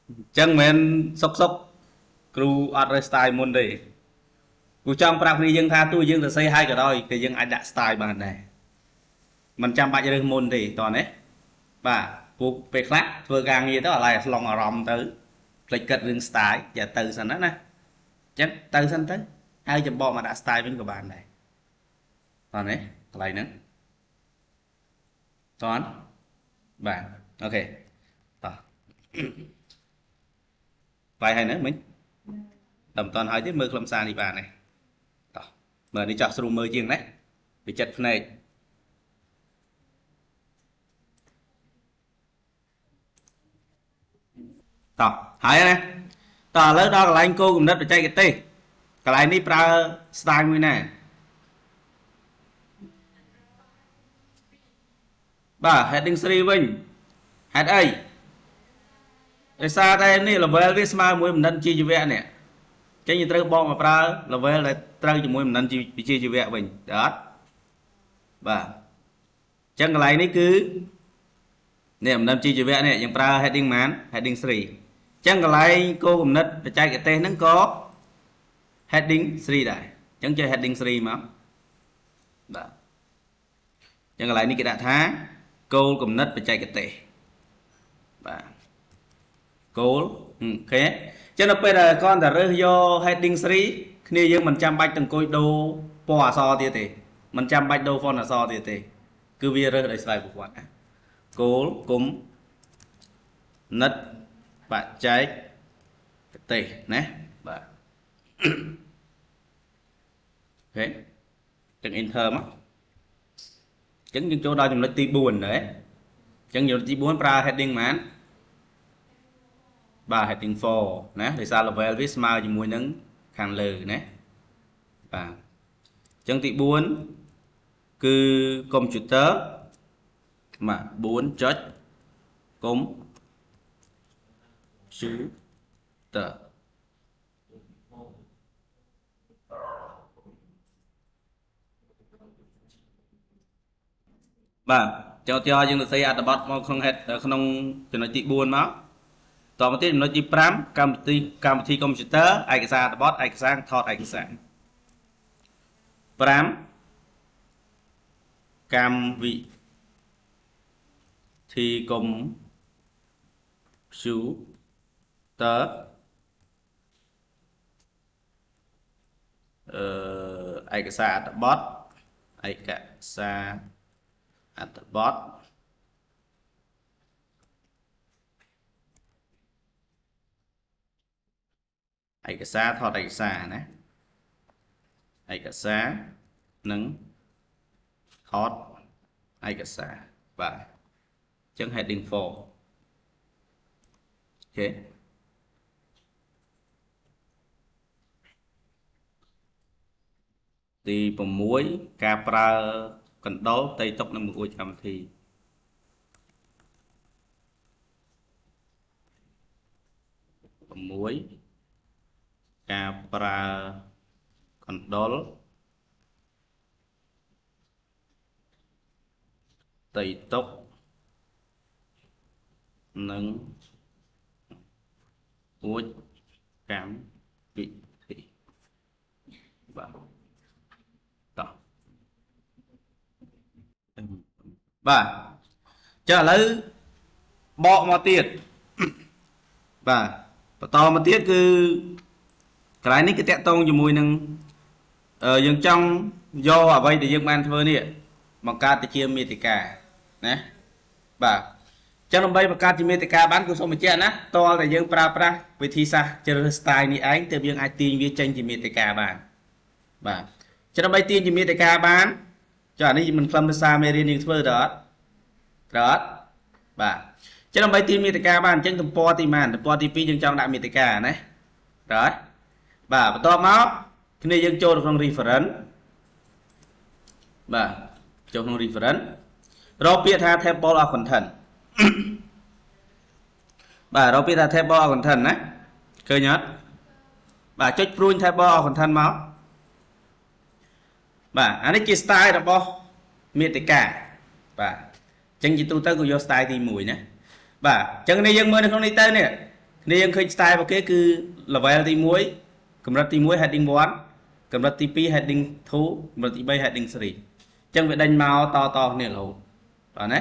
អញ្ចឹងមិនមែនសុកសុកគ្រូអត់រើស style មុនទេគ្រូចង់ប្រាប់គ្នាយើងថាទោះយើងសរសេរឲ្យក៏ដោយក៏យើងអាចដាក់ style បានដែរមិនចាំបាច់រើសមុនទេតោះទេបាទពួកពេលខ្លះធ្វើការងារទៅអាឡ័យស្លងអារម្មណ៍ទៅភ្លេចគិតរឿង style យ៉ាទៅសិនណាណាអញ្ចឹងទៅសិនទៅហើយចំបកមកដាក់ style វិញក៏បានដែរតោះទេកន្លែងហ្នឹងតោះបាទអូខេតោះបាយហើយណាមិញតែមិនតាន់ហើយទេមើលខ្លឹមសារនេះបានទេតោះមើលនេះចោះស្រួលមើលជាងណាវាចិត្តភ្នែកតោះហើយណាតោះឥឡូវដល់កន្លែងគោលគំនិតបច្ចេកទេសកន្លែងនេះប្រើ style មួយណាបាទ heading 3វិញហេតុអីដោយសារតែនេះ level វាស្មើមួយមិនដឹងជីវៈនេះអញ្ចឹងយើងត្រូវបកមកប្រើ level ដែលត្រូវជាមួយមិនដឹងវិជ្ជាជីវៈវិញដែរអត់បាទអញ្ចឹងកន្លែងនេះគឺនេះមិនដឹងជីវៈនេះយើងប្រើ heading ប៉ុន្មាន heading 3អញ្ចឹងកន្លែងគោលគំនិតបច្ចេកទេសហ្នឹងក៏ heading 3ដែរអញ្ចឹងចេះ heading 3មកបាទអញ្ចឹងកន្លែងនេះគេដាក់ថាគោលគំនិតបច្ចេកទេសបាទគោលអូខេអញ្ចឹងដល់ពេលដែលគ្រាន់តែរើសយក heading 3គ្នាយើងមិនចាំបាច់ទៅអង្គុយដូរពណ៌អក្សរទៀតទេមិនចាំបាច់ដូរ font អក្សរទៀតទេគឺវារើសដោយស្វ័យប្រវត្តិណាគោលគំនិតបច្ចេក ទេសណាបាទ OK ចឹង enter មកចឹងយើងចូលដល់ចំណុចទី4ដែរចឹងចំណុចទី4ប្រើ heading ប៉ុន្មានបាទ heading 4ណាដោយសារ level វាស្មើជាមួយនឹងខាងលើណាបាទចឹងទី4គឺ computer បាទ4ចុច computer បាទចុះឧទាហរណ៍យើងសរសេរអត្ថបទមកក្នុង head ក្នុងចំណុចទី4មកតមកទៀតចំណុចទី5កម្មវិធីកុំព្យូទ័រឯកសារអត្ថបទឯកសារថតឯកសារ5កម្មវិធីកុំព្យូទ័រឯកសារអត្ថបទឯកសារអត្ថបទឯកសារថតឯកសារណាឯកសារនិងថតឯកសារបាទអញ្ចឹង heading 4 OK ទី6ការប្រើកណ្ដុរផ្ទៃតុនិងបង្អួចកម្មវិធី6ការប្រើកណ្ដុរផ្ទៃតុនិងអួចកម្មវិធីបាទតោះបាទចុះឥឡូវបកមកទៀតបាទបន្តមកទៀតគឺកន្លែងនេះគឺតាក់ទងជាមួយនឹងយើងចង់យកអ្វីដែលយើងបានធ្វើនេះបង្កើតទៅជាមាតិកាណាបាទចឹងដើម្បីបង្កើតជាមាតិកាបានគឺសូមបញ្ជាក់ណាតលតែយើងប្រើប្រាស់វិធីសាស្ត្រជ្រើសរើស style នេះឯងទើបយើងអាចទាញវាចេញជាមាតិកាបានបាទចឹងដើម្បីទាញជាមាតិកាបានចុះអានេះមិនខ្លឹមភាសាមេរៀនយើងធ្វើទៅអត់ត្រូវអត់បាទចឹងដើម្បីទាញមាតិកាបានអញ្ចឹងទំព័រទីម៉ានទំព័រទី2យើងចង់ដាក់មាតិកាណាត្រូវអត់បាទបន្ទាប់មកគ្នាយើងចូលទៅក្នុង reference បាទចូលក្នុង reference រកពាក្យថា table of content បាទរកពាក្យថា table of content ណាឃើញអត់បាទចុចព្រួញ table of content មកបាទអានេះជា style របស់មាតិកាបាទអញ្ចឹងជាទូទៅក៏យក style ទី1ណាបាទអញ្ចឹងនេះយើងមើលនៅក្នុងនេះទៅនេះគ្នាយើងឃើញ style របស់គេគឺ level ទី1កម្រិតទី1 heading 1កម្រិតទី2 heading 2កម្រិតទី3 heading 3អញ្ចឹងវាដេញមកតតគ្នារហូតបាទណា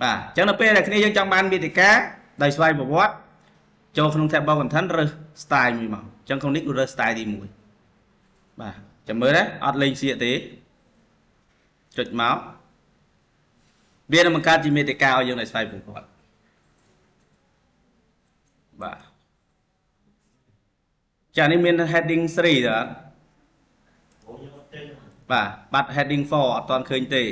បាទអញ្ចឹងនៅពេលដែលគ្នាយើងចង់បានមាតិកាដោយស្វ័យប្រវត្តិចូលក្នុង table content រើស style មួយមកអញ្ចឹងក្នុងនេះគឺរើស style ទី1បាទចាំមើលណាអត់លេងសៀកទេចុចមកវានឹងបង្កើតជាមាតិកាឲ្យយើងដោយស្វ័យប្រវត្តិបាទចានេះមាន heading 3តើបាទបាត់ heading 4អត់ទាន់ឃើញទេ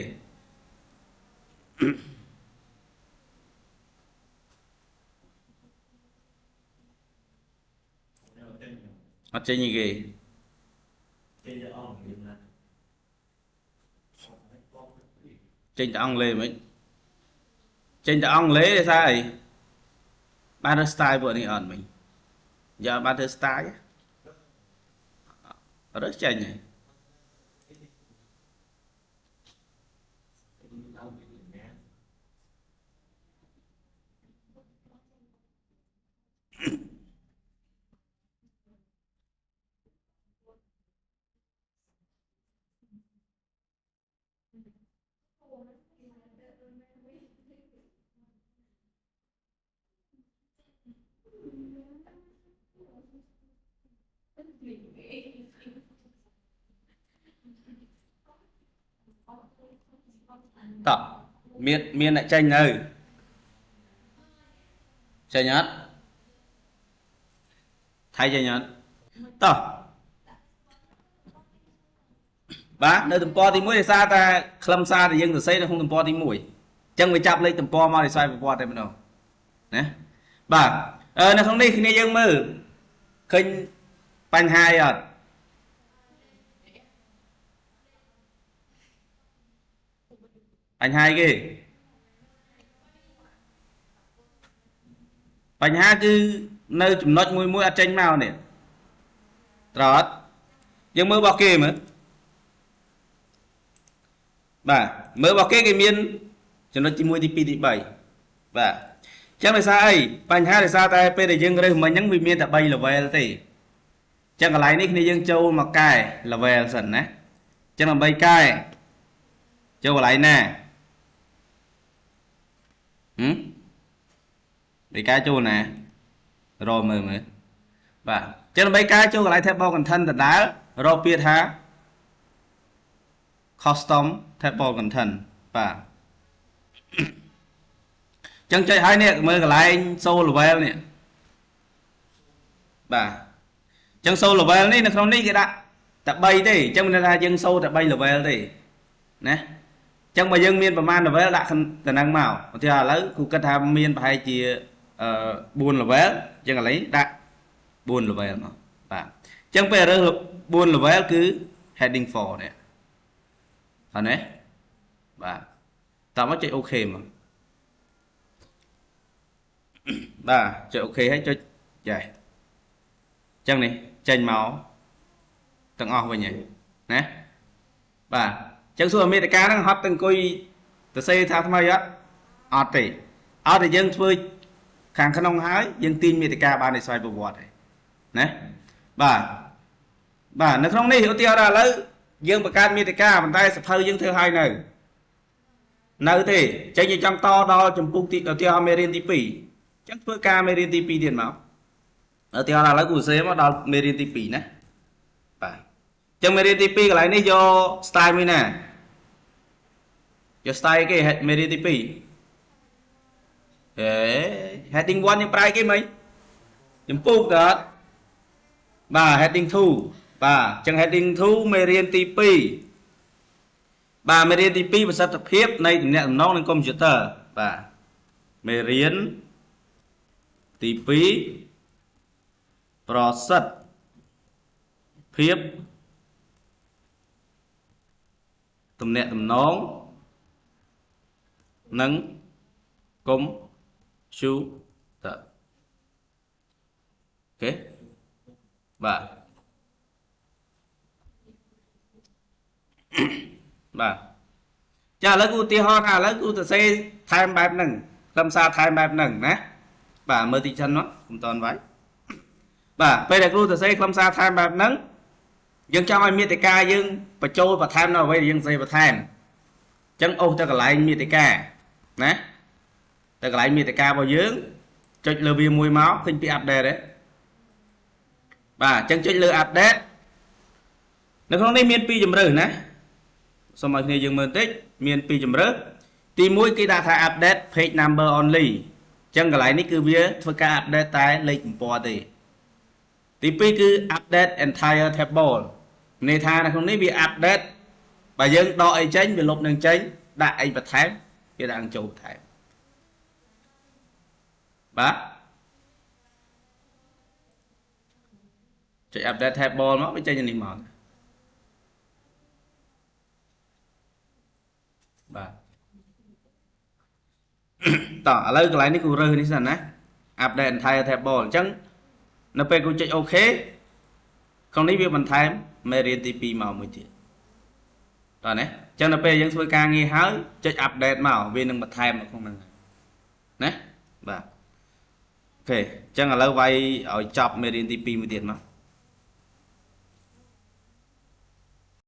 អត់ចេញទេគេ ចេញទៅអង់គ្លេសណា ចេញទៅអង់គ្លេសមិនចេញទៅអង់គ្លេសទេស្អីបានរើស style ពួកនេះអត់មិញយកបានធ្វើ style រើសចេញហើយ តោះមានអ្នកចេញនៅចេញអត់ ថៃចេញអត់តោះបាទនៅទំព័រទី1ដោយសារតែខ្លឹមសារដែលយើងសរសេរនៅក្នុងទំព័រទី1អញ្ចឹងវាចាប់លេខទំព័រមកដោយស្វ័យប្រវត្តិតែម្ដងណាបាទនៅក្នុងនេះគ្នាយើងមើលឃើញបញ្ហាអីអត់បញ្ហាអីគេបញ្ហាគឺនៅចំណុចមួយមួយអត់ចេញមកនេះត្រូវអត់យើងមើលរបស់គេមើលបាទមើលរបស់គេគេមានចំណុចទី1ទី2ទី3បាទអញ្ចឹងដោយសារអីបញ្ហាដោយសារតែពេលដែលយើងរើសមិញហ្នឹងវាមានតែ3 level ទេអញ្ចឹងកន្លែងនេះគ្នាយើងចូលមកកែ level សិនណាអញ្ចឹងដើម្បីកែចូលកន្លែងណាហឹមដើម្បីកែចូលណារកមើលមើលបាទអញ្ចឹងដើម្បីកែចូលកន្លែង table content ដដែលរកពាក្យថា custom table content បាទអញ្ចឹងចុចឲ្យនេះមើលកន្លែង show level នេះបាទអញ្ចឹង show level នេះនៅក្នុងនេះគេដាក់តែ3ទេអញ្ចឹងមានន័យថាយើង show តែ3 level ទេណាអញ្ចឹងបើយើងមានប្រមាណ level ដាក់តំណឹងមកឧទាហរណ៍ឥឡូវគ្រូគិតថាមានប្រហែលជា4 level អញ្ចឹងឥឡូវដាក់4 level មកបាទអញ្ចឹងពេលរើស4 level គឺ heading 4នេះហើយណាបាទតោះមកចុច OK មកបាទចុច OK ហើយចុចចេះអញ្ចឹងនេះចេញមកទាំងអស់វិញហើយណាបាទអញ្ចឹងសួរមេតិកាហ្នឹងហត់ទៅអង្គុយទៅសេថាថ្មីអត់អត់ទេអត់តែយើងធ្វើខាងក្នុងហើយយើងទាញមេតិកាបានในស្វ័យប្រវត្តិហើយណាបាទបាទនៅក្នុងនេះឧទាហរណ៍ឥឡូវយើងបង្កើតមេតិកាប៉ុន្តែសភៅយើងធ្វើឲ្យនៅទេអញ្ចឹងយើងចង់តដល់ចម្ពោះទីឧទាហរណ៍មេរៀនទី2អញ្ចឹងធ្វើការមេរៀនទី2ទៀតមកឧទាហរណ៍ឥឡូវគូសេមកដល់មេរៀនទី2ណាបាទអញ្ចឹងមេរៀនទី2កន្លែងនេះយក style មួយណាយក style គេមេរៀនទី2ហេ heading 1យើងប្រើគេមិញចម្ពោះតើបាទ heading 2បាទអញ្ចឹង heading 2មេរៀនទី2បាទមេរៀនទី2ប្រសិទ្ធភាពនៃទំនាក់ទំនងនឹងកុំព្យូទ័របាទមេរៀនទី2ប្រសិទ្ធភាពទំនាក់ទំនងនិងកុំព្យូទ័រ OK បាទបាទចាឥឡូវគូឧទាហរណ៍ថាឥឡូវគូសរសេរថែមបែបហ្នឹងខ្លឹមសារថែមបែបហ្នឹងណាបាទមើលទីចិនមកកុំតន់វាយបាទពេលដែលគ្រូសរសេរខ្លឹមសារថែមបែបហ្នឹងយើងចង់ឲ្យមេតិកាយើងបញ្ចូលបន្ថែមនៅអ្វីដែលយើងសរសេរបន្ថែមអញ្ចឹងអូសទៅកន្លែងមេតិកាណាទៅកន្លែងមេតិការបស់យើងចុចលើវាមួយមកឃើញពី update ទេបាទអញ្ចឹងចុចលើ update នៅក្នុងនេះមានពីរជម្រើសណាសូមឲ្យគ្នាយើងមើលបន្តិចមានពីរជម្រើសទី1គេដាក់ថា update page number only អញ្ចឹងកន្លែងនេះគឺវាធ្វើការ update តែលេខទំព័រទេទី2គឺ update entire table ន័យថានៅក្នុងនេះវា update បើយើងដកអីចេញវាលុបនឹងចេញដាក់អីបន្ថែមវាដាក់ចូលបន្ថែមបាទចុច update table មកវាចេញនេះមកបាទតោះឥឡូវកន្លែងនេះគូរើសនេះសិនណា update entire table អញ្ចឹងនៅពេលគូចុច OK ក្នុងនេះវាបន្ថែមមេរៀនទី2មកមួយទៀតតោះណាអញ្ចឹងនៅពេលយើងធ្វើការងារហើយចុច update មកវានឹងបន្ថែមនៅក្នុងហ្នឹងណាបាទ OK អញ្ចឹងឥឡូវវាយឲ្យចប់មេរៀនទី2មួយទៀតមក